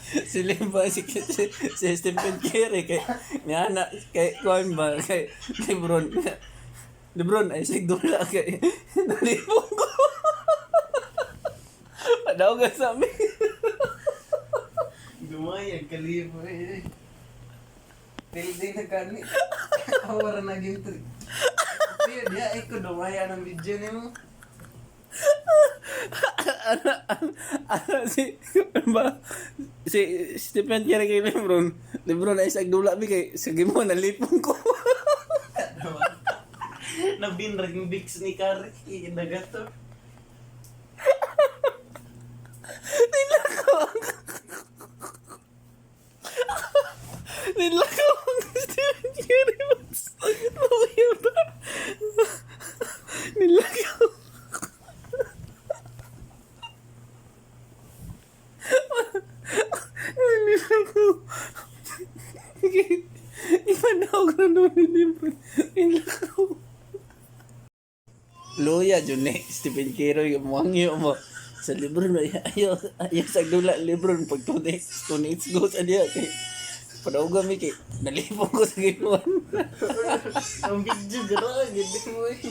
Si Limba, si Stephen Curry kay niya na kay kuan ba kay LeBron. LeBron ay sigdula kay nalipong ko. Padaw sa amin. Dumay, ang kalibo eh. Tildi na kani. Awara na ginto. Tiyo, diya, eh, ko dumaya ng video nimo. Ano si ano ba si Stephen Curry kay LeBron. LeBron ay sigdula bi kay sige mo nalipong ko. Nabinrag yung bigs ni Kari. Dagat to. Nilakaw ang Nilakaw ang Stephen Curry. Luya ba? Nilakaw. Nilakaw. Ipanawag na naman ni Limbron. Nilakaw. Luya jud ni Stephen Curry muangyo mo sa Lebron, ay ayo ayo sa dula Lebron pag 2 days 2 nights go sa diya kay padauga mi kay nalipong ko sa ginuan. Ang video, gano'n. Ganda mo eh.